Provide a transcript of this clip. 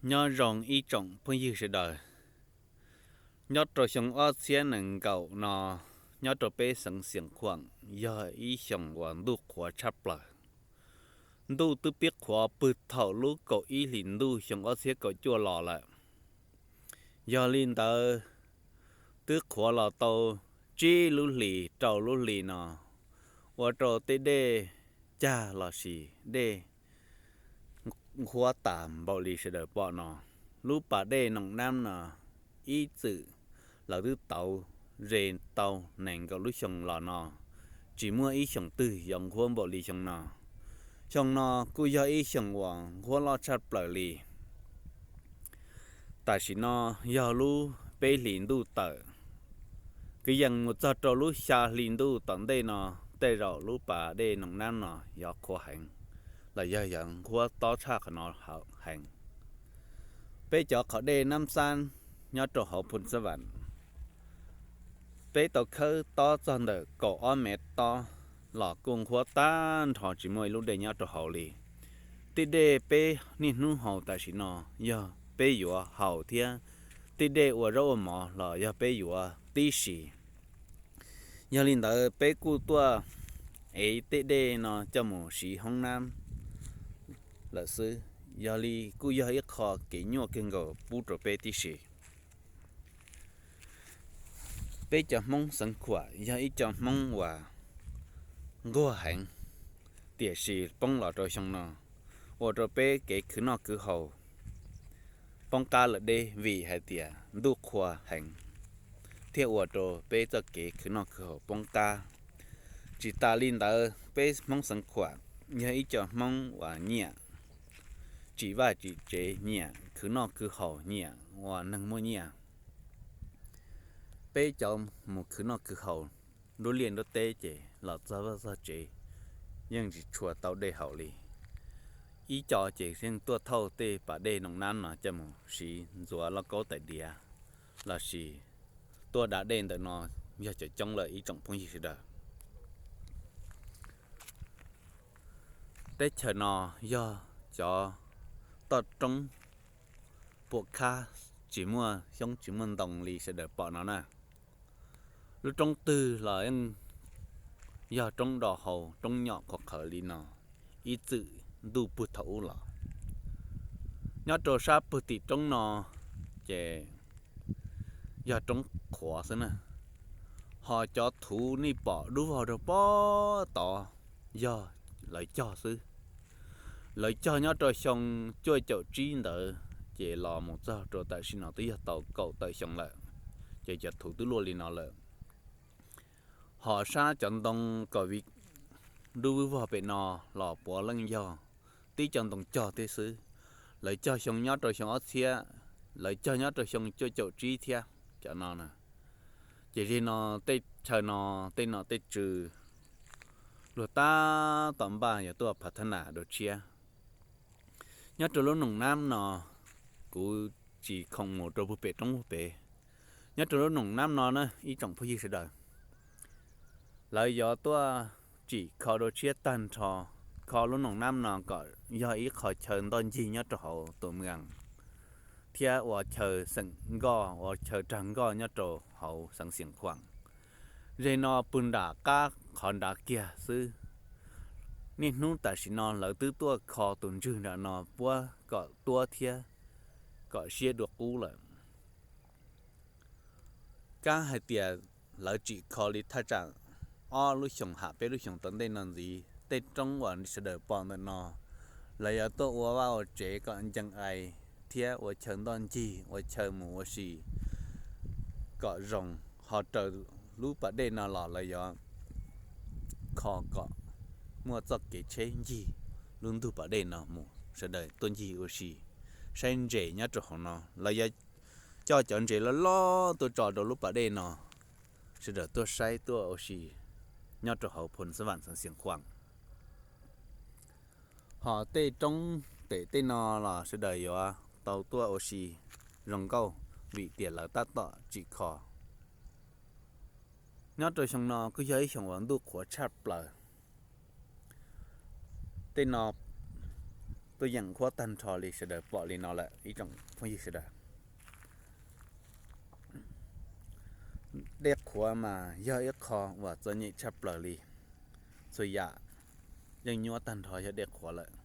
Nyob zoo ib tsoom phooj ywg sawv daws. Nyob rau xyoo ob txhiab nees nkaum no, nyob rau peb xeev Xiav Khuam yog ib xyoos uas ntuj qhuav tshaj plaws. Ntuj twb pib qhuav pw thaum lub kaum ib hlis ntuj xyoo ob txhiab kaum cuaj los lawm. Yog li ntawd, twb qhuav los tau tsib lub hlis rau lub hlis no, ua rau tej dej cag los sis dej nqhuab tas npaum li sawv daws pom no. Lub pas dej Noom Nab no ib txwm lawv twb tauv ze tau nees nkaum lub xyoo los no, tsis muaj ib xyoos twg yuav nqhuab npaum li xyoo no. Xyoo no kuj yog ib xyoos uas nqhuab loj tshaj plaws li. Tam sim no yog lub peb hlis ntuj tawm, kwv yees mus txog rau lub xya hli ntuj tom ntej no, tej zaum lub pas dej Noom Nab no yuav qhuav heev, los yog yuav nqhuab tob tshaj qhov no heev. Peb cov qhov dej Nab Xab nyob rau hauv Phoos Xab Vam, peb tau khawb tob txog ntawm kaum ob mev tob los kuj nqhuab tag nrho tsis muaj ib lub dej nyob rau hauv li. Tej dej peb niaj hnub haus tam sim no yog peb yuav haus thiab, tej dej ua zaub ua mov los yog peb yuav tib si. Yog li ntawd peb kuj tuaj ev tej dej no coj mus siv hoob nab lawm xwb. Yog li kuj yog ib qho kev nyuaj kawg nkaus pub rau peb tib si. Peb cov Hmoob Xeev Khuam yog ib co Hmoob uas nquag heev, tiam sis poob los rau xyoo no, ua rau peb kev khwv noj khwv haus poob qab lawm deb vim hais tias ntuj qhua heev, thiaj ua rau peb txoj kev khwv noj khwv haus poob qab. Tsis tas li ntawd, peb Hmoob Xeev Khuam yog ib co Hmoob uas nyiam tsim vaj tsim tsev, nyiam khwv noj khwv haus, nyiam ua neeg muaj nyiaj. Peb cov mus khwv noj khwv haus nruab liaj nruab teb ces los txog vaj txog tsev yeej tsis tshua tau dej haus li. Ib co ces yeej tuaj thauj tej pas dej Noom Nab no coj mus siv ntxuav lauj kaub tais diav, los sis tuaj da dej ntawm no yog cov coob lawm ib tsoom phooj ywg sawv daws. Teb chaws no yog cov toj roob puam khab, tsis muaj xyoob tsis muaj ntoo li sawv daws pom no na. Lub roob twg los yeej yog roob do hau, roob nyom qhuav qhawv li no ib txwm ntuj pug thaum ub los. Nyob rau sab pug tim roob no ces yog roob qhuav xwb na. Ho cov thuv nej pom dub vog rau pob tod yog lawv cog xwb. Lawv cog nyob rau xyoo cuaj caum tsib ntawd ces los mus txog rau tam sim no twb yog tau kaum tawm xyoo lawm, ces cov thuv twb luaj li no lawm. Ho sab cov ntoo kom vim dub vog vog pem no los puav leej yog tib co ntoo cog thiab xwb. Lawv cog xyoo nyob rau xyoo ob txhiab, lawv cog nyob rau xyoo cuaj caum tsib thiab cov no na. Ces zim no tej chaw no, tej nom tej tswv luag tab tom npaj yuav tuaj phav thab nas dua tshiab. Nyob rau lub Noom Nab no, kuv tsis khoom mus rau puag pem roob puag pem. Nyob rau lub Noom Nab no na ib tsoom phooj ywg sawv daws, lawv yuav tuaj tsim kho dua tshiab tag nrho, kho lub Noom Nab no kom yog ib qho chaw ntoj ncig nyob rau hauv tus moos, thiab ua chaw xeem nkoj, ua chaw rag nkoj nyob rau hauv xeev Xiav Khuam. Zim no pw nram qab qhov nrad kiag xwb. Niaj hnub tam sim no lawv twb tuaj kho tus ntswg nram no puab kom tuab thiab kom siab dua qub lawm. Kab hais tias lawv tsim kho li thaj tsam ob lub xyoos ham peb lub xyoos tom ntej no ntxiv, tej roob uas sawv daws pom ntawm no, lawv yuav tuaj ua vaj ua tsev kom ncees ais thiab ua chaw ntoj ncig, ua chaw mus ua si kom zoo, ho raws lub pas dej no los lawv yuav kho kom muaj txoj kev tsheb ncig lub ntug pas dej no mus, sawv daws tuaj ncig ua si, saib ntses nyob rau hauv no. Lawv yuav coj cov ntses loj loj tuaj tso rau lub pas dej no, sawv daws tuaj saib tuaj ua si nyob rau hauv Phoo Xab Vam xeev Xiav Khuam. Ho tej roob pem tej no los sawv daws yuav tau tuaj ua si zoo nkauj vim tias lawv tab tom tsim kho. Nyob rau xyoo no kuj yog ib xyoos uas ntuj qhuav tshaj plaws. Tej no Tuaj yeem huab tag nrho li sawv daws pom li no lawm ib tsoom phooj ywg sawv daws. Dej qhuav mas yog ib qho uas txom nyem tshaj plaws li. Txhua yam yeej nyuaj tag nrho yog dej qhuav lawm.